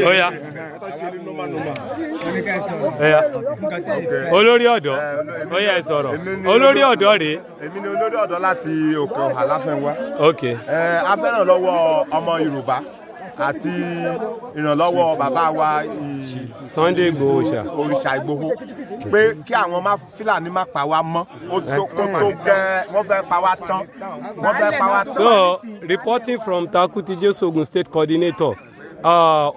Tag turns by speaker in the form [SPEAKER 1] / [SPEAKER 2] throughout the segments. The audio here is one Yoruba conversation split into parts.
[SPEAKER 1] Ó yá. Ó yá. Olórí ọ̀dọ́, ó yá, ẹ sọ̀rọ̀. Olórí ọ̀dọ́ rèé.
[SPEAKER 2] Èmi ni olórí ọ̀dọ́ láti Òkè Ọ̀hà Láfẹ́nwá. Ẹ a fẹ́ràn lọ́wọ́ ọmọ Yorùbá àti ìrànlọ́wọ́ bàbá wa
[SPEAKER 1] Sunday Igboho ṣá.
[SPEAKER 2] Òrìṣà Ìgbòho, pé kí àwọn má Fúlàní má pa wá mọ́. Ó tó kó tó gẹ́, wọ́n fẹ́ pa wá tán, wọ́n fẹ́ pa wá tán.
[SPEAKER 1] So, reporting from Takuti Jesu, Ogun State coordinator,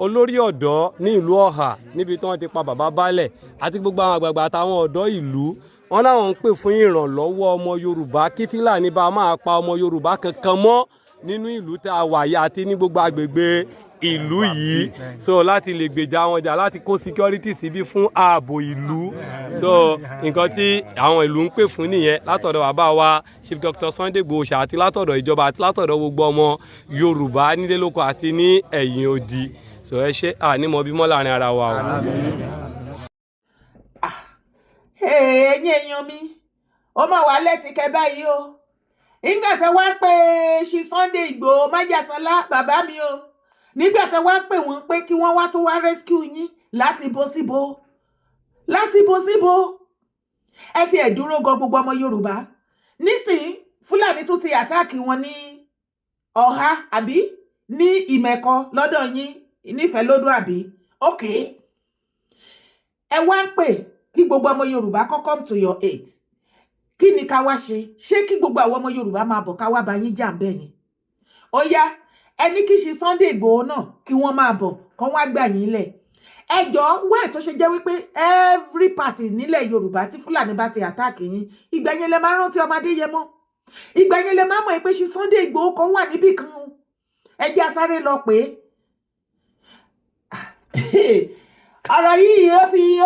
[SPEAKER 1] olórí ọ̀dọ́ ní ìlú Ọ̀hà, níbi tí wọ́n ti pa bàbá baálẹ̀ àti gbogbo àwọn àgbààgbà àtàwọn ọ̀dọ́ ìlú wọn láwọn ń pè fún ìrànlọ́wọ́ ọmọ Yorùbá, kí Fúlàní bá máa pa ọmọ Yorùbá kankan mọ́ nínú ìlú tá a wà yìí àti ní gbogbo agbègbè ìlú yìí. So láti lè gbèjà wọn jà, láti kó security síbí fún ààbò ìlú. So nǹkan tí àwọn ìlú ń pè fún nìyẹn, látọ̀dọ̀ bàbá wa Chief Dr. Sunday Igboho ṣá, àti látọ̀dọ̀ ìjọba, àti látọ̀dọ̀ gbogbo ọmọ Yorùbá nílé lóko àti ní ẹ̀yìn odi. So ẹ ṣe, ànímọ̀ bímọ láàrin ara wa o.
[SPEAKER 3] Ẹ̀yin èèyàn mi, ó mà wá lẹ́tìkẹ́ báyìí o. Nígbà tí wọ́n ń pè ṣí Sunday Ìgbòho májàsọ́lá, bàbá mi o, nígbà tí wọ́n ń pè wọ́n pé kí wọ́n wá tó wá rescue yín, láti bo síbo, láti bo síbo, ẹ ti ẹ̀ dúró gan. Gbogbo ọmọ Yorùbá nísìnyí, Fúlàní tún ti attack wọn ní Ọ̀há àbí ní Ìmẹ̀kọ lọ́dọ̀ yín nífẹ̀ẹ́ lódò àbí? Ok, ẹ wá ń pè kí gbogbo ọmọ Yorùbá kó come to your aid. Kí ni ká wá ṣe? Ṣé kí gbogbo àwọn ọmọ Yorùbá máa bọ̀ ká wá bá yín jà ń bẹ́ẹ̀ ni? Ó yá, ẹni kí ṣe Sunday Ìgbòho náà, kí wọ́n máa bọ̀ kó wá gbà yín lẹ̀. Ẹ jọ̀ọ́, wáì tó ṣe jẹ́ wípé every party nílẹ̀ Yorùbá, tí Fúlàní bá ti attack yín, ìgbà yẹn lẹ máa rántí ọmọdé yẹn mọ́, ìgbà yẹn lẹ máa mọ̀ pé ṣe Sunday Ìgbòho kan wà níbì kan o? Ẹ jẹ́ asáré lọ pé ọ̀rọ̀ yìí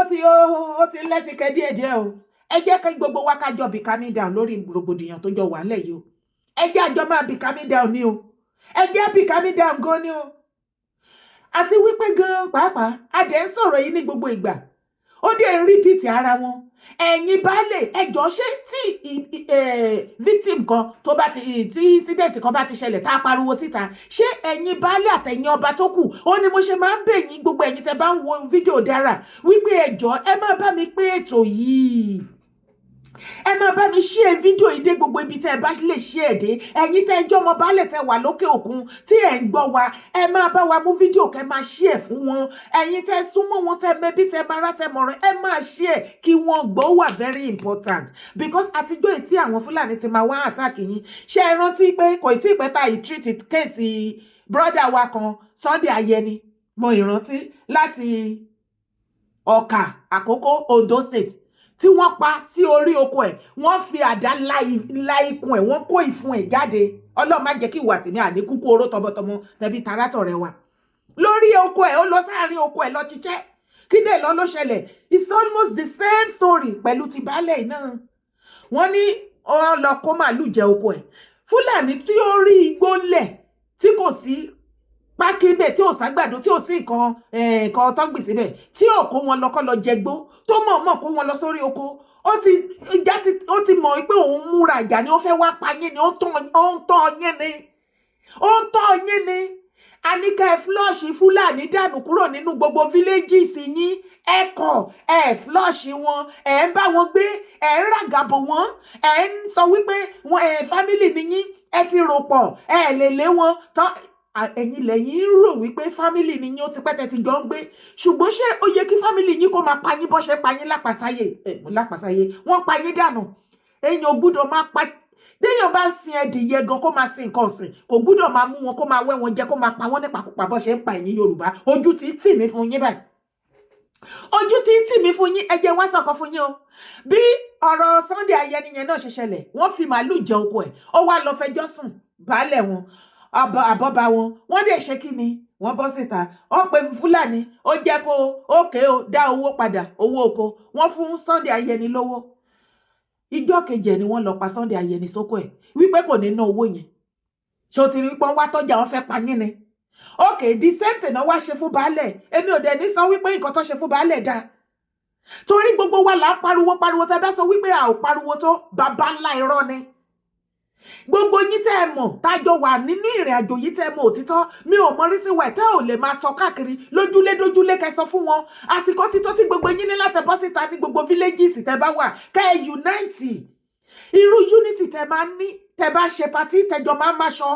[SPEAKER 3] ó ti lẹ́tìkẹ́ díẹ̀díẹ̀ o. Ẹ jẹ́ kí gbogbo wa ká jọ be calming down lórí rògbòdìyàn tó jọ wà nílẹ̀ yìí o. Ẹ jẹ́ àjọ máa be calming down ni o. Ẹ jẹ́ be calming down gan ni o. Àti wípé gan pàápàá, a dẹ̀ ń sọ̀rọ̀ yìí ní gbogbo ìgbà, ó dẹ̀ ń repeat ara wọn. Ẹ̀yin baálé, ẹjọ́, ṣé tí victim kan tó bá ti, tí incident kan bá ti ṣẹlẹ̀, tá a pariwo síta, ṣé ẹ̀yin baálé àtẹ̀yin ọba tó kù, ó ní mo ṣe máa ń bẹ̀ yín, gbogbo ẹ̀yin tẹ́ bá ń wo fídíò dára, wípé ẹjọ́, ẹ má bá mi pín ètò yìí, ẹ máa bá mi share fídíò yìí dé gbogbo ibi tẹ́ ẹ bá lè share dé. Ẹ̀yin tẹ́ ẹ jọmọ baálẹ̀, tẹ́ wà lókè òkun, tí ẹ ń gbọ́ wa, ẹ máa bá wa mú fídíò kẹ́ máa share fún wọn. Ẹ̀yin tẹ́ súnmọ́ wọn, tẹ́ mẹbí, tẹ́ mara, tẹ́ mọ̀rẹ́, ẹ máa share kí wọ́n gbọ́. Wà very important, because àtijọ́ ètí àwọn Fúlàní ti máa wá attack yín. Ṣé ẹ rántí pé kò tí ì pẹ́ tá ì treat case brother wa kan, Sunday Ayẹni, mo ìrántí, láti Ọ̀kà Àkókò, Ondo State, tí wọ́n pa sí orí oko ẹ̀? Wọ́n fi àdá la ikùn ẹ̀, wọ́n kó ìfun ẹ̀ jáde. Ọlọ́run má jẹ́ kí ìwà tèmi àní kúkú oró tọmọtọmọ tẹbí tarátọ̀rẹ́ wa. Lórí oko ẹ̀, ó lọ sáàrin oko ẹ̀ lọ ṣiṣẹ́. Kí dé lọ ló ṣẹlẹ̀? It's almost the same story pẹ̀lú ti baálẹ̀ náà. Wọ́n ní ó lọ kó màálù jẹ oko ẹ̀. Fúlàní tí ó rí igbó ńlẹ̀, tí kò sí pákí bẹ́ẹ̀, tí ò ságbàdo, tí ò sí nǹkan tó gbìn síbẹ̀, tí ò kó wọn lọ kọ́ lọ jẹgbó, tó mọ̀ọ́mọ̀ kó wọn lọ sórí oko, ó ti ìjà ti, ó ti mọ̀ pé òun múra ìjà ni. Ó fẹ́ wá pa yín ni, ó ń tọ́ yín ni, ó ń tọ́ yín ni. A ní ká ẹ flush Fúlàní dànù kúrò nínú gbogbo villages yín, ẹ kọ̀, ẹ flush wọn, ẹ ń bá wọn gbé, ẹ ń ràgàbò wọn, ẹ ń sọ wípé wọn ẹ family ni yín, ẹ ti rò pọ̀, ẹ lè lé wọn tán. Ẹ̀yin lẹ́yìn ń rò wípé family ni yín, ó ti pẹ́ tẹ́ ti jọ ń gbé. Ṣùgbọ́n ṣé ó yẹ kí family yín kó máa pa yín bọ́ ṣe pa yín lápasáyé? Ẹ̀ lápasáyé, wọ́n pa yín dànù. Èèyàn ò gbúdọ̀ máa pa. Téèyàn bá ń sin ẹdìyẹ gan, kó máa sin nǹkan ọ̀sìn, kò gbúdọ̀ máa mú wọn, kó máa wẹ́ wọn jẹ, kó máa pa wọ́n nípakúpa bọ́ ṣe ń pa ẹ̀yin Yorùbá. Ojú ti tì mí fún yín báyìí, ojú ti tì mí fún yín. Ẹ jẹ́ wá sọ̀kan fún yín o. Bí ọ̀rọ̀ Sunday Ayẹni yẹn náà ṣe ṣẹlẹ̀, wọ́n fi màálù jẹ oko ẹ̀, ó wá lọ fẹjọ́ sùn baálẹ̀ wọn, àbọ̀bá wọn. Wọ́n dẹ̀ ṣe kí ni? Wọ́n bọ́ síta, wọ́n pe Fúlàní, ó jẹ́ kó ókè ó dá owó padà, owó oko. Wọ́n fún Sunday Ayẹni lówó. Ìjọ́ kejì ẹ̀ ni wọ́n lọ pa Sunday Ayẹni sóko ẹ̀, wípé kò ní ná owó yẹn. Ṣó ti rí pọ́n wá tọ́jà, wọn fẹ́ pa yín ni? Ok, the same thing náà wá ṣe fún baálẹ̀. Èmi ò dẹ̀ ní sọ wípé nǹkan tó ṣe fún baálẹ̀ dáa, torí gbogbo wa là ń pariwo pariwo. Tẹ́ bá sọ wípé a ò pariwo tó, bàbá ńlá irọ́ ni. Gbogbo yín tẹ́ ẹ mọ̀, tájọ wà nínú ìrìn àjò yìí, tẹ́ ẹ mọ̀ òtítọ́, mi ò mọ reason why tẹ́ ò lè máa sọ káàkiri lójúlé dójúlé, kẹ́ sọ fún wọn. Àsìkò títọ́ tí gbogbo yín ní láti bọ́ síta ní gbogbo villages tẹ́ bá wà, kẹ́ ẹ unite. Irú unity tẹ́ máa ń ní tẹ́ bá ṣe party, tẹ́jọ máa ń máṣọ,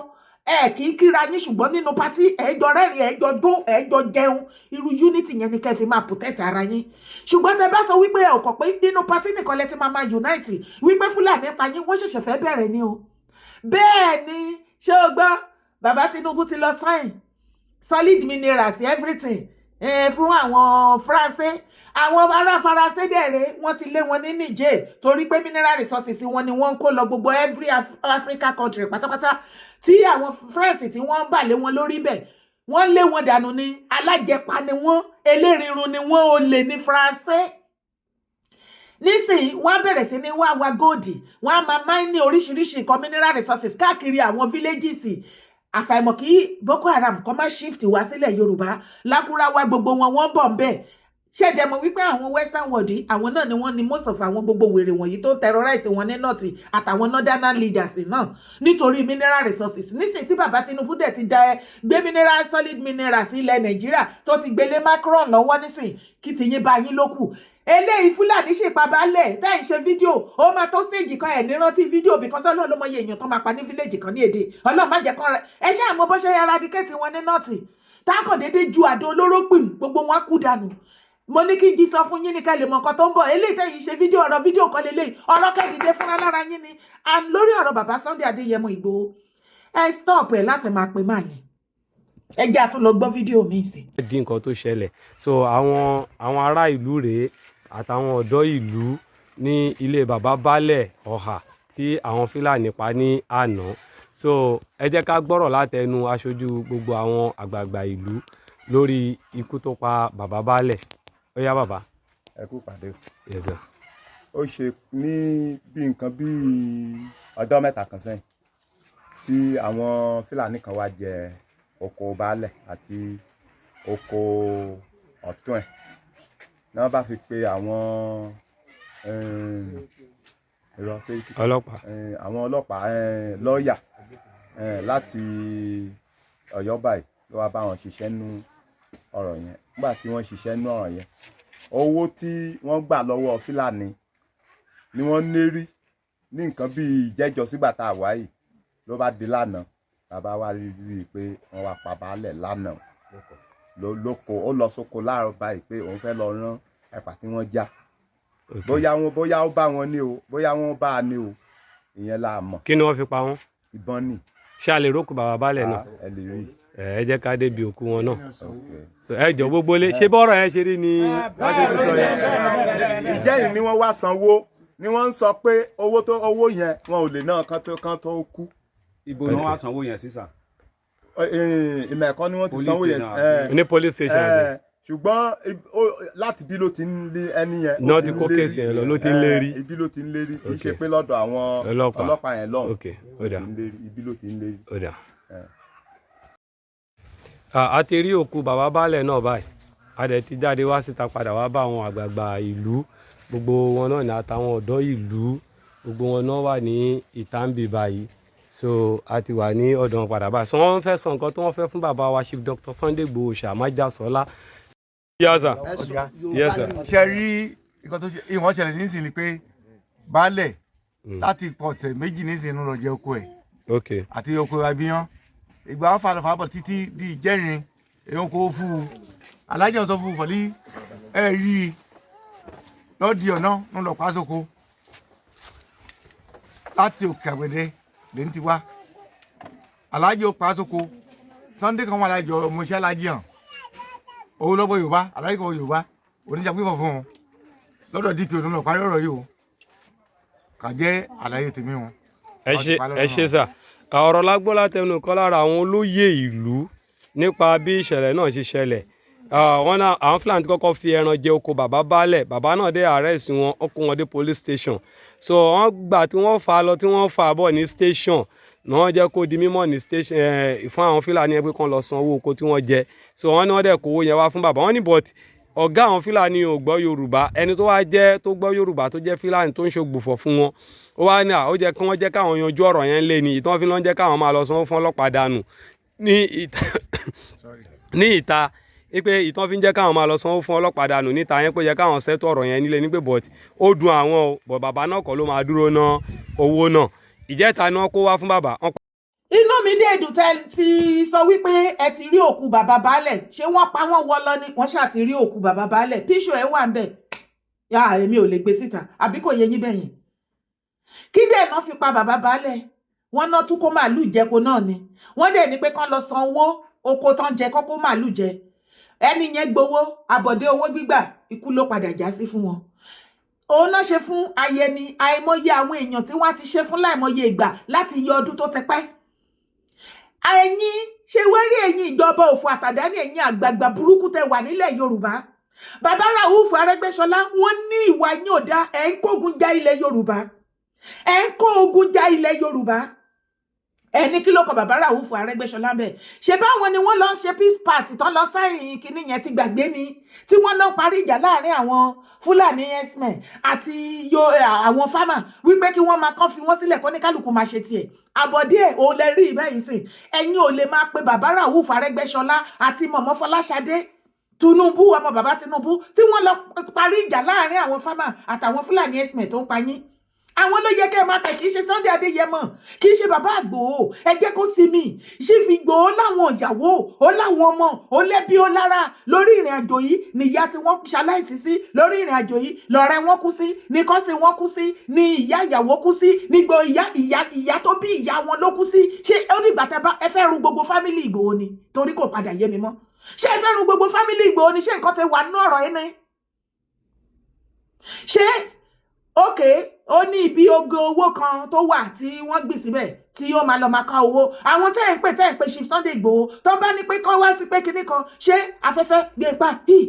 [SPEAKER 3] ẹ kì í kíra yín, ṣùgbọ́n nínú party ẹ jọ rẹ́rìn, ẹ jọ jó, ẹ jọ jẹun. Irú unity yẹn ni kẹ́ fi máa protect ara yín. Ṣùgbọ́n tẹ́ bá sọ wípé ẹ ò kọ̀ pé nínú party nìkan lẹ ti máa máa unite, wípé Fúlàní pa yín, wọ́n ṣẹ̀ṣẹ̀ fẹ́ bẹ̀rẹ̀ ni o. Bẹ́ẹ̀ ni, ṣé o gbọ́, bàbá Tinubu ti lọ sign solid minerals, everything fún àwọn Faransé. Àwọn ará Faransé dẹ̀rẹ̀, wọ́n ti lé wọn ní Niger torí pé mineral resources wọn ni wọ́n ń kó lọ gbogbo every Africa country pátápátá. Tí àwọn France tí wọ́n ń bà lé wọn lórí bẹ̀, wọ́n lé wọn dànù ní. Alájẹpa ni wọ́n, elérinrun ni wọ́n, olè ní Faransé. Nísìnyí, wọ́n á bẹ̀rẹ̀ sí ní wá wa gold, wọ́n á máa mine oríṣiríṣi nǹkan, mineral resources káàkiri àwọn villages. Àfàìmọ̀ kí Boko Haram kọ́ má shift wá sílẹ̀ Yorùbá. Lákúráwá, gbogbo wọn, wọ́n bọ̀ ń bẹ̀. Ṣẹ̀dẹ̀ mọ̀ wípé àwọn Western world yìí, àwọn náà ni wọ́n ní most of àwọn gbogbo wèrè wọ̀nyí tó ń terrorize wọn ní North àtàwọn northern leaders náà nítorí mineral resources. Nísìnyí tí bàbá Tinubu dẹ̀ ti da ẹ gbé mineral, solid minerals ilẹ̀ Nàìjíríà tó ti gbélé Macron lọ́wọ́ nísìnyí, kí tiyín bá yín lókù. Eléyìí Fúlàní ṣèpàbálẹ̀ tẹ́ ń ṣe fídíò, ó máa tó stage kan, ẹ̀ ní rántí fídíò, because Ọlọ́run ló mọ iye èèyàn tó máa pa ní village kan ní èdè. Ọlọ́run má jẹ́ kán rẹ̀. Ẹ ṣáà mọ bó ṣe eradicate wọn ní North, tákàn déédéé ju àdó olóró pìm, gbogbo wọn á kú dànù. Mo ní kí n jí sọ fún yín ní ká lè mọ nǹkan tó ń bọ̀. Eléyìí tẹ́yìn ṣe fídíò, ọ̀rọ̀ fídíò kan lélẹ́yìí, ọ̀rọ̀ kẹ́dìdé fúnra lára yín ni. And lórí ọ̀rọ̀ bàbá Sunday Adéyẹmọ Ìgbòho, ẹ stop ẹ láti máa pè máa yẹn. Ẹ jẹ́ àtún lọ gbọ́ fídíò míì sí.
[SPEAKER 1] Di nǹkan tó ṣẹlẹ̀, so àwọn ará ìlú rèé àtàwọn ọ̀dọ́ ìlú ní ilé bàbá baálẹ̀ Ọ̀hà tí àwọn Fúlàní pa ní àná. So ẹ jẹ́ ká gbọ́rọ̀ látẹnu aṣojú gbogbo àwọn àgbààgbà ìlú lórí ikú tó pa bàbá baálẹ̀. Ó yá, bàbá.
[SPEAKER 2] Ẹ kú pàdé o.
[SPEAKER 1] Yes, sir.
[SPEAKER 2] Ó ṣe ní bí nǹkan bíi ọjọ́ 3 kan sẹ́yìn tí àwọn Fúlàní kan wá jẹ oko baálẹ̀ àti oko ọ̀tún ẹ̀ ní wọ́n bá fi pe àwọn irọ́ sẹ́ríkì
[SPEAKER 1] Ọlọ́pàá.
[SPEAKER 2] Àwọn ọlọ́pàá, lọ́ọ̀yà láti Ọ̀yọ́ báyìí ló wá bá wọn ṣiṣẹ́ nú ọ̀rọ̀ yẹn. Nígbà tí wọ́n ṣiṣẹ́ nú ọ̀rọ̀ yẹn, owó tí wọ́n gbà lọ́wọ́ Fúlàní ni wọ́n nérí ní nǹkan bíi ìjẹ́jọ́ sígbà tá a wá yìí. Ló bá di lánàá, bàbá wa rí rí i pé wọ́n wá pa baálẹ̀ lánàá lóko. Ó lọ sóko láàárọ̀ báyìí pé òun fẹ́ lọ rán ẹ̀pà tí wọ́n já. Bóyá wọn, bóyá ó bá wọn ní o, bóyá wọn bá a ní o, ìyẹn la mọ̀.
[SPEAKER 1] Kí ni wọ́n fi pa wọ́n?
[SPEAKER 2] Ìbọn ni.
[SPEAKER 1] Ṣé a lè rókù bàbá baálẹ̀ náà?
[SPEAKER 2] Ah, ẹ lè rí i.
[SPEAKER 1] Ẹ jẹ́ ká débi òkú wọn náà.
[SPEAKER 2] Okay.
[SPEAKER 1] So ẹ jọ, gbogbo lé, ṣé bọ́rọ̀ yẹn ṣe rí ni láti sọ yẹn?
[SPEAKER 2] Ìjẹ́yìn ni wọ́n wá sanwó ni wọ́n ń sọ pé owó tó owó yẹn, wọn ò lè ná kán tó kú.
[SPEAKER 4] Ibo ni wọ́n wá sanwó yẹn sí, sà?
[SPEAKER 2] Ìmọ̀ ẹ̀kọ́ ni wọ́n ti
[SPEAKER 4] Police
[SPEAKER 2] sanwó yẹn.
[SPEAKER 4] station.
[SPEAKER 1] Ní police station àbí?
[SPEAKER 2] Ṣùgbọ́n láti bí ló ti ń lé ẹni yẹn. Ó
[SPEAKER 1] Náà
[SPEAKER 2] ti
[SPEAKER 1] ti
[SPEAKER 2] ń
[SPEAKER 1] kó
[SPEAKER 2] lérí.
[SPEAKER 1] case yẹn lọ, ló ti ń lérí.
[SPEAKER 2] Ibi ló ti ń lérí, kì í ṣe pé lọ́dọ̀ àwọn
[SPEAKER 1] Ọlọ́pàá.
[SPEAKER 2] ọlọ́pàá yẹn lọ́hùn.
[SPEAKER 1] Ok, ó dà.
[SPEAKER 2] Ti ń lérí, ibi ló ti ń lérí.
[SPEAKER 1] Ó dà. A ti rí òkú bàbá baálẹ̀ náà báyìí. A dẹ̀ ti jáde wá síta padà wá bá àwọn àgbààgbà ìlú, gbogbo wọn náà ní àtàwọn ọ̀dọ́ ìlú, gbogbo wọn náà wà ní ìtàǹbì báyìí. So a ti wà ní ọ̀dọ̀ wọn padà báyìí. So wọ́n fẹ́ sọ nǹkan tí wọ́n fẹ́ fún bàbá wa, Chief Dr. Sunday Igboho Ṣàmájàsọ́lá. Yes, sir. Yes, sir.
[SPEAKER 5] Ṣe rí nǹkan tó ṣe ìwọ̀n ṣẹlẹ̀ nísìnyí ni pé baálẹ̀ láti ọ̀sẹ̀ 2 nísìnyí ló lọ jẹ oko ẹ̀ àti oko abiyan. Ìgbà wọn falọ̀ fàbọ̀ títí di ìjẹrin, èèyàn kò fún un, alájà sọ fún un fọlí ẹ rí i lọ́ọ̀dì ọ̀nà ń lọ pàṣọkò láti Òkè Àgbẹ̀dẹ lè ń ti wá. Alájọ pàṣọkò Sunday kan wà, lájọ ọmọọṣẹ́ alájì hàn owó lọ́gbọ̀ Yorùbá, alájọ kan Yorùbá oníjà pípọ̀ fún un lọ́dọ̀ DPO ló ń lọ parí ọ̀rọ̀ yìí o. Kà jẹ́ àlàyé tèmi o.
[SPEAKER 1] Ẹ ṣe, ẹ ṣe sà. Ọ̀rọ̀ lágbó látẹnu kan lára àwọn olóyè ìlú nípa bí ìṣẹ̀lẹ̀ náà ṣe ṣẹlẹ̀. Wọ́n náà àwọn Fúlàní ti kọ́kọ́ fi ẹran jẹ oko bàbá baálẹ̀. Bàbá náà dé arrest wọn, wọ́n kó wọn dé police station. So wọ́n gbà tí wọ́n fà á lọ, tí wọ́n fà á bọ̀ ní station ní wọ́n jẹ́ kó di mímọ̀ ní station fún àwọn Fúlàní yẹn pé kán lọ san owó oko tí wọ́n jẹ. So wọ́n ní wọ́n dẹ̀ kówó yẹn wá fún bàbá. Wọ́n ní but Ọ̀gá àwọn Fúlàní ò gbọ́ Yorùbá. Ẹni tó wá jẹ́ tó gbọ́ Yorùbá, tó jẹ́ Fúlàní tó ń ṣògbùfọ̀ fún wọn, ó wá ní à ó jẹ́ kí wọ́n jẹ́ káwọn yanjú ọ̀rọ̀ yẹn lé ní ìtàn fi lọ́n jẹ́ káwọn máa lọ sanwó fún ọlọ́pàá dànù ní ìta, wípé ìtàn fi ń jẹ́ káwọn máa lọ sanwó fún ọlọ́pàá dànù níta yẹn, pé yẹ káwọn settle ọ̀rọ̀ yẹn nílé ní pé, but ó dùn àwọn o, but bàbá náà kọ́ ló máa dúró ná owó náà. Ìjẹta ni wọ́n kó wá fún bàbá wọn.
[SPEAKER 3] Inú mi dé dùn tẹ́ ti sọ wípé ẹ ti rí òkú bàbá baálẹ̀. Ṣé wọ́n pa wọ́n wọ́ lọ ni? Wọ́n ṣáà ti rí òkú bàbá baálẹ̀, píṣọ ẹ̀ wà ń bẹ̀ yá. Èmi ò lè gbé síta, àbí kò yẹ yín bẹ́yẹn? Kí dẹ̀ náà fi pa bàbá baálẹ̀? Wọ́n ná tún kó màálù jẹko náà ni. Wọ́n dẹ̀ ní pé kán lọ san owó oko tán jẹ, kán kó màálù jẹ. Ẹni yẹn gbowó àbọ̀dé, owó gbígbà, ikú ló padà já sí fún wọn. Òun náà ṣe fún ayẹni. Àìmọye àwọn èèyàn tí wọ́n ti ṣe fún láìmọye ìgbà láti iye ọdún tó ti pẹ́. Ẹ̀yin ṣe wẹ́rí, ẹ̀yin ìjọba òfò àtàdánù, ẹ̀yin àgbààgbà burúkú tẹ wà nílẹ̀ Yorùbá, bàbá Ràúfù Arẹ́gbẹ́ṣọlá, wọ́n ní ìwà yín ò dá. Ẹ̀ ń kógun já ilẹ̀ Yorùbá, ẹ̀ ń kó ogun já ilẹ̀ Yorùbá. Ẹni kí ló kọ bàbá Ràúfù Arẹ́gbẹ́ṣọlá ń bẹ? Ṣe báwọn ni wọ́n lọ ń ṣe peace party tán lọ sáyìn kínní yẹn ti gbàgbé ni, tí wọ́n lọ ń parí ìjà láàrin àwọn Fúlàní herdsmen àti àwọn farmer, wípé kí wọ́n máa kán fi wọ́n sílẹ̀, kó ní kálukú máa ṣe tiẹ̀. Àbọ̀dé ẹ̀ òun lẹ rí ìbẹ́yìí sìn. Ẹ̀yin ò lè máa pe bàbá Ràúfù Arẹ́gbẹ́ṣọlá àti mọ̀mọ́ Fọláṣadé Tinubu, ọmọ bàbá Tinubu, tí wọ́n lọ parí ìjà láàrin àwọn farmer àtàwọn Fúlàní herdsmen tó ń pa yín. Àwọn ló yẹ kẹ́ ẹ máa pẹ̀, kì í ṣe Sunday Adéyẹmọ, kì í ṣe bàbá Ìgbòho. Ẹ jẹ́ kó sinmi. Ṣífi Ìgbòho láwọn ìyàwó, ó láwọn ọmọ, ó lẹ́bí, ó lára. Lórí ìrìn àjò yìí nìyá tí wọ́n ṣaláìsí sí, lórí ìrìn àjò yìí lọ́rẹ́ wọn kú sí, ní kọ́sìn wọn kú sí, ní ìyá ìyàwó kú sí, ní gbọ́ ìyá ìyá ìyá tó bí ìyá wọn ló kú sí. Ṣé ó dìgbà tẹ́ bá ẹ fẹ́ run gbogbo family Ìgbòho ni? Torí kò padà yé mi mọ́. Ṣé ẹ fẹ́ run gbogbo family Ìgbòho ni? Ṣé nǹkan ti wà nínú ọ̀rọ̀ yìí ni? Ṣé ókè ó ní ibi oge owó kan tó wà tí wọ́n gbìn síbẹ̀ tí ó máa lọ máa ká owó àwọn tẹ́ ń pè Chief Sunday Igboho, tó bá ní pé kọ́ wá sí pé kinní kan, ṣé afẹ́fẹ́ gbé pa hì?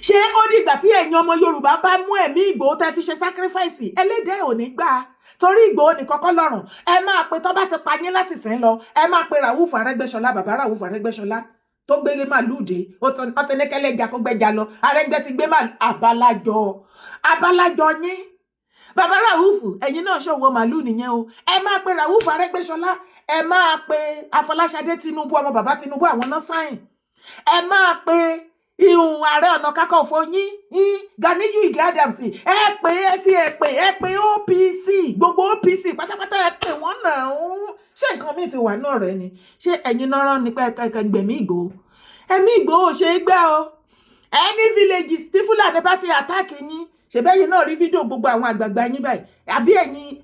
[SPEAKER 3] Ṣé ó dìgbà tí ẹ̀yin ọmọ Yorùbá bá mú ẹ̀mí Ìgbòho tẹ́ fi ṣe sacrifice? Ẹlẹ́dẹ̀ẹ́ ò ní gbà á, torí Ìgbòho nìkan kọ́ lọ́rùn. Ẹ máa pe tó bá ti pa yín láti sìn lọ, ẹ máa pe Ràúfù Arẹ́gbẹ́ṣọlá, bàbá Ràúfù Arẹ́gbẹ́ṣọlá tó gbére màlúù dé. Ó ti ní kẹlẹ́jà kó gbẹ́jà lọ. Arẹ́gbẹ́ ti gbé màlúù. Àbálájọ, àbálájọ yín, bàbá Ràúfù, ẹ̀yin náà ṣòwò màlúù nìyẹn o. Ẹ máa pe Ràúfù Arẹ́gbẹ́ṣọlá, ẹ máa pe Afọláṣadé Tinubu, ọmọ bàbá Tinubu, àwọn náà sáyìn. Ẹ máa pe ihun Ààrẹ Ọ̀nà Kakanfò yín yín, Ganiyu Ige Adams. Ẹ pé ẹ ti ẹ pé ẹ pé OPC, gbogbo OPC pátápátá, ẹ pè wọ́n náà. Ṣé nǹkan míì ti wà náà rẹ ni? Ṣé ẹ̀yin náà rán ni pé kẹ̀kẹ́ gbẹ̀mí Ìgbòho? Ẹ̀mí Ìgbòho ṣe é gbẹ́ o. Any villages tí Fúlàní bá ti attack yín, ṣèbẹ́yìn náà rí fídíò gbogbo àwọn àgbààgbà yín báyìí, àbí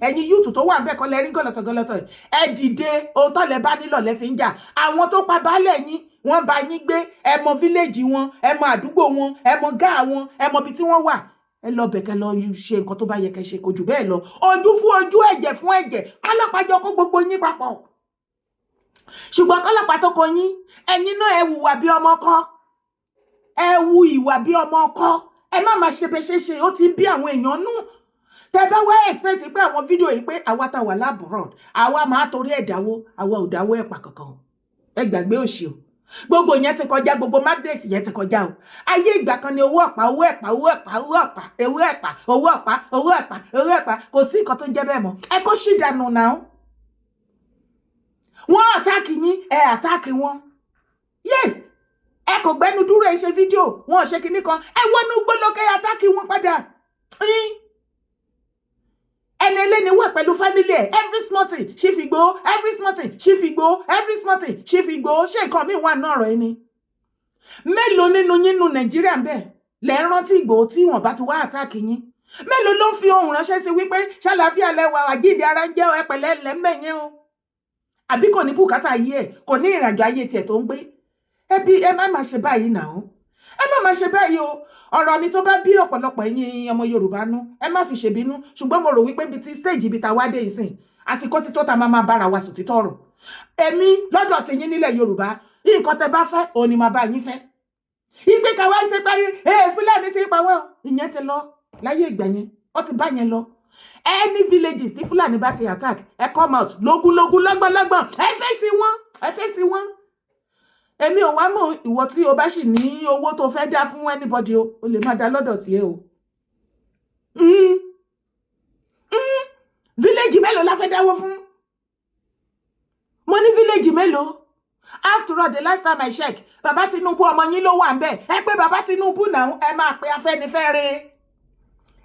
[SPEAKER 3] ẹ̀yin youth tó wà ń bẹ̀ kọ́ lẹ́rí gọ̀lọ̀tọ̀ gọ̀lọ̀tọ̀? Ẹ dìde. Ohun tó lẹ bá nílò lẹ fi ń jà. Àwọn tó pa baálẹ̀ yín, wọ́n bá yín gbé. Ẹ mọ village wọn, ẹ mọ àdúgbò wọn, ẹ mọ gáà wọn, ẹ mọ ibi tí wọ́n wà. Ẹ lọ bẹ̀kẹ́ lọ ṣe nǹkan tó bá yẹ kẹ́ ṣe. Kò jù bẹ́ẹ̀ lọ. Ojú fún ojú, ẹ̀jẹ̀ fún ẹ̀jẹ̀. Kọ́lọ́pàá jọ kó gbogbo yín papọ̀, ṣùgbọ́n kọ́lọ́pàá tó kọ yín, ẹ̀yin náà ẹ hùwà bí ọmọ kọ́, ẹ hu ìwà bí ọmọ ọkọ. Ẹ má máa ṣe bẹ ṣe ṣe. Ó ti ń bí àwọn èèyàn nú. Tẹ bá wá expect pé àwọn fídíò yìí, pé àwa tá wà l'abroad, àwa máa torí ẹ̀ dáwó, àwa ò dáwó ẹ̀ pa kankan. Ẹ gbàgbé òṣì o. Gbogbo yẹn ti kọjá, gbogbo madness yẹn ti kọjá o. Ayé ìgbà kan ni owó ọ̀pá, owó ẹ̀pà, owó ẹ̀pà, owó ọ̀pá, owó ẹ̀pà, owó ọ̀pá, owó ẹ̀pà, owó ẹ̀pà. Kò sí nǹkan tó ń jẹ́ bẹ́ẹ̀ mọ́. Ẹ kó ṣì dànù náà. Wọ́n attack yín, ẹ attack wọn. Yes, ẹ kò gbẹ́nu dúró, ẹ ṣe fídíò wọn ò ṣe kinní kan. Ẹ wọnú gbólókè, attack wọn padà. Ẹni ẹlẹ́ni wà pẹ̀lú family ẹ̀. Every small thing, Chief Igboho. Every small thing, Chief Igboho. Every small thing, Chief Igboho. Ṣé nǹkan míì wà náà rẹ̀ ni? Mélòó nínú yín nu Nàìjíríà ń bẹ̀ lẹ́ ń rántí Ìgbòho tí wọ́n bá ti wá attack yín? Mélòó ló ń fi ohùn ránṣẹ́ sí wípé ṣàlàáfíà lẹ́wà, àjíǹde ara ń jẹ́, ẹ pẹ̀lẹ́ lẹ́mẹ̀yẹn o? Àbí kò ní bùkátà ayé ẹ̀, kò ní ìrìnàjò ayé tiẹ̀ tó ń gbé ẹbí? Ẹ má má ṣe báyìí náà, ẹ má má ṣe báyìí o. Ọ̀rọ̀ mi tó bá bí ọ̀pọ̀lọpọ̀ ẹ̀yin ọmọ Yorùbá nú, ẹ má fi ṣèbínú, ṣùgbọ́n mo rò wípé ibi tí stage ibi tá a wá dé ìsìn, àsìkò ti tó ta máa máa bára wa sòtítọ́ ọ̀rọ̀. Èmi lọ́dọ̀ ti yín nílẹ̀ Yorùbá, nǹkan tẹ bá fẹ́ òun ni màá bá yín fẹ́. Ìgbé káwá ṣe parí ee, Fúlàní ti pa wá o, ìyẹn ti lọ láyé ìgbà yẹn, ó ti bá yẹn lọ. Any villages tí Fúlàní bá ti attack, ẹ come out lógúnlógún, lọ́gbọ̀nlọ́gbọ̀n, ẹ fèsì wọn, ẹ fèsì wọn. Èmi ò wá mọ̀. Ìwọ tí o bá sì ní owó tó fẹ́ dá fún anybody o, o lè má dá lọ́dọ̀ tiẹ̀ o. Village mélòó la fẹ́ dáwó fún? Mo ní village mélòó? After all, the last time I check, bàbá Tinubu, ọmọ yín ló wà ń bẹ̀. Ẹ pé bàbá Tinubu náà, ẹ máa pe Afẹ́nifẹ́re,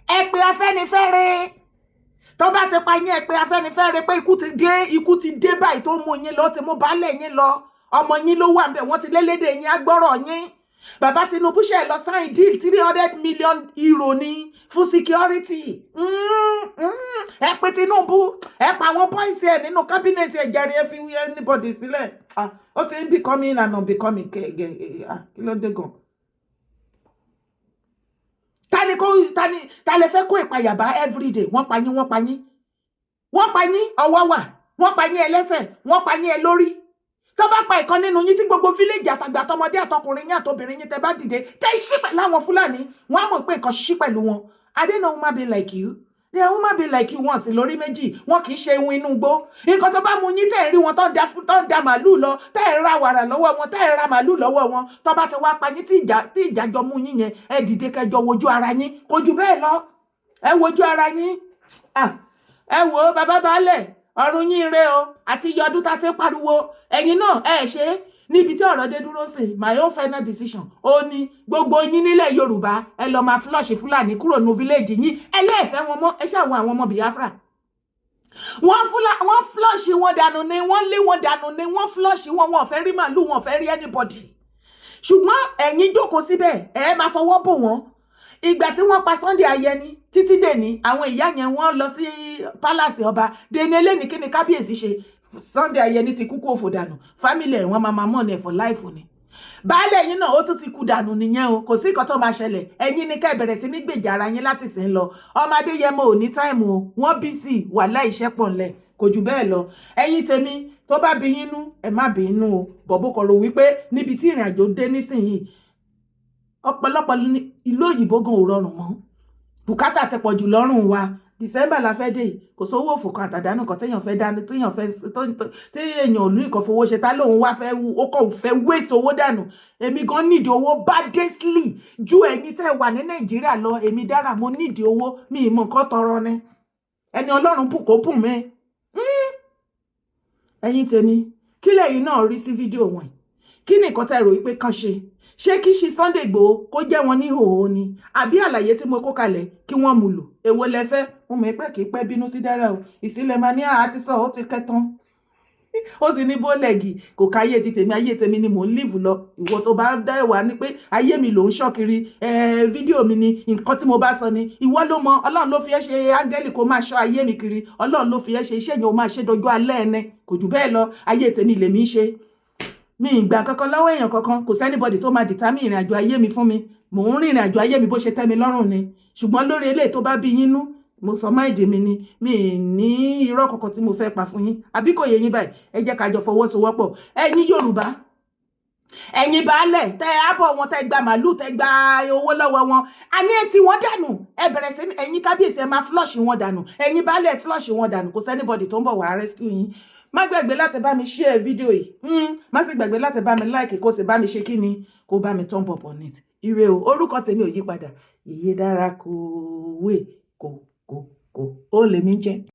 [SPEAKER 3] ẹ pé Afẹ́nifẹ́re. Tó bá ti pa yín, ẹ pé Afẹ́nifẹ́re pé ikú ti dé, ikú ti dé báyìí tó mú yín lọ, ti mú baálé yín lọ, ọmọ yín ló wà ń bẹ̀. Wọ́n ti lélédè yín, agbọ́rọ̀ yín. Bàbá Tinubu ṣe lọ sign deal, €300 million ní fún security. Ẹ pé Tinubu, ẹ pa àwọn boys ẹ nínú cabinet ẹ jàre. Ẹ fi anybody sílẹ̀. Ah, ó ti ń becoming and unbecoming. Kí ló dé gan? Tani kó tani ta lè fẹ́ kó ìpayà bá everyday? Wọ́n pa yín, wọ́n pa yín, wọ́n pa yín, ọwọ́ wà, wọ́n pa yín ẹlẹ́sẹ̀, wọ́n pa yín ẹ lórí. Tó bá pa ìkan nínú yín, tí gbogbo village, àtàgbà, àtọmọdé, àtọkùnrin yín, àtobìnrin yín, tẹ bá dìde, tẹ ṣí pẹ̀lú àwọn Fúlàní, wọ́n á mọ̀ pé nǹkan ṣí pẹ̀lú wọn. I don't know human being like you. They are human being like you. Wọ́n sì lórí méjì, wọn kì í ṣe ihun inú igbó. Nǹkan tó bá mú yín tẹ̀ ń rí wọn tó ń da màálù lọ, tẹ̀ ń ra wàrà lọ́wọ́ wọn, tẹ̀ ń ra màálù lọ́wọ́ wọn, tó bá ti wá pa yín, tí ìjà jọ mú yín yẹn, ẹ dìde kẹjọ wojú ara yín. Kò jù bẹ́ẹ̀ lọ, ẹ wojú ara yín. Ẹ wò ó, bàbá baálẹ̀, ọ̀run yín re o. Àti iye ọdún tá a ti ń pariwo, ẹ̀yin náà ẹ ṣe é. Níbi tí ọ̀rọ̀ dé dúró sí, my own final decision ó ní gbogbo yín nílẹ̀ Yorùbá, ẹ lọ́ọ́ máa flush Fúlàní kúrò ní village yín. Ẹlẹ́ẹ̀fẹ́ wọn mọ́. Ẹ ṣàwọn àwọn ọmọ Biafra, wọ́n flush wọn dànù ni, wọ́n lé wọn dànù ni, wọ́n flush wọn. Wọn ò fẹ́ rí màálù, wọn ò fẹ́ rí anybody. Ṣùgbọ́n ẹ̀yin jókòó síbẹ̀, ẹ máa fọwọ́ bò wọ́n. Ìgbà tí wọ́n pa Sunday Ayẹni títí dèní, àwọn ìyá yẹn, wọ́n lọ sí palace ọba dèní eléni. Kí ni kábíyèsí ṣe? Sunday Ayẹni ti kúkú òfò dànù. Family ẹ̀, wọ́n máa mọ̀ ní ẹ̀ for life ni. Baálé yín náà, ó tún ti kú dànù nìyẹn o. Kò sí nǹkan tó máa ṣẹlẹ̀. Ẹ̀yin ní ká ẹ bẹ̀rẹ̀ sí ní gbèjà ara yín láti sìn lọ. Ọmọ Adéyẹmọ ò ní time o, wọ́n bí sí wàhálà, iṣẹ́ pọ̀ ńlẹ̀. Kò jù bẹ́ẹ̀ lọ. Ẹ̀yin tèmi, tó bá bí yín nú, ẹ má bí inú o. Bọ̀bọ̀ kọ̀rọ̀ wípé níbi tí ìrìn àjò dé nísìnyìí, ọ̀pọ̀lọpọ̀ ìlú òyìnbó gan ò rọrùn mọ́. Bùkátà ti pọ̀ jù lọ́rùn wa. December la fẹ́ dé yìí, kò sówó òfò kan àtàdánù kan téèyàn fẹ́ dání, téèyàn fẹ́ tí èèyàn ò ní nǹkan fowó ṣe, tá lóun wá fẹ́, ó kàn fẹ́ waste owó dànù. Èmi gan nídìí owó badly ju ẹ̀yin tẹ́ wà ní Nàìjíríà lọ. Èmi dára, mo nídìí owó mi, ìmọ̀ nǹkan tọrọ ni. Ẹni Ọlọ́run bù kó bùn mí. Ẹ̀yin tèmi, kí lẹ̀yin náà rí sí fídíò wọ̀nyí? Kí ni nǹkan tẹ́ rò wípé kàn ṣe? Ṣé kí ṣe Sunday Igboho kó jẹ́ wọn ní ìhòòhò ni, àbí àlàyé tí mo kó kalẹ̀ kí wọ́n mú lò? Èwo lẹ fẹ́? Mo mọ̀ pé kì í pẹ́ bínú sí dára o. Ìsílẹ̀ máa ní àá ti sọ, ó ti kẹtàn, ó ti ní bólẹ̀gì kò káyé ti tèmi. Ayé tèmi ni mò ń live lọ. Ìwọ tó bá dá ẹwà ni pé ayé mi ló ń ṣọ́ kiri, fídíò mi ni, nǹkan tí mo bá sọ ni. Ìwọ ló mọ. Ọlọ́run ló fi ẹ́ ṣe áńgẹ́lì kó máa ṣọ́ ayé mi kiri. Ọlọ́run ló fi ẹ́ ṣe iṣẹ́ yẹn, ó máa ṣe dojú alẹ́ ẹni. Kò jù bẹ́ẹ̀ lọ. Ayé tèmi lèmi ń ṣe. Mi ì gbà kankan lọ́wọ́ èèyàn kankan. Kò sí anybody tó máa determine ìrìn àjò ayé mi fún mi. Mò ń rìn ìrìn àjò ayé mi bó ṣe tẹ́ mi lọ́rùn ni. Ṣùgbọ́n lórí eléyìí, tó bá bí yín nú, mo sọ mind mi ni. Mi ì ní irọ́ kankan tí mo fẹ́ pa fún yín. Àbí kò yé yín báyìí? Ẹ jẹ́ ká jọ fọwọ́sowọ́pọ̀. Ẹ̀yin Yorùbá, ẹ̀yin baálẹ̀, tẹ àbọ̀ wọn, tẹ gba màálù, tẹ gba owó lọ́wọ́ wọn, àní ẹ tí wọ́n dànù. Ẹ bẹ̀rẹ̀ sí ẹ̀yin kábíyèsí, ẹ máa flush wọn dànù. Ẹ̀yin baálẹ̀, flush wọn dànù. Kò sí anybody tó ń bọ̀ wá rescue yín. Má gbàgbé láti bá mi share fídíò yìí. Má sì gbàgbé láti bá mi like, kó sì bá mi ṣe kí ni, kó bá mi thumb up on it. Ire o. Orúkọ tèmi ò yí padà, Yèyé Dára. Kò wé kò kò kò ó lèmi jẹ́.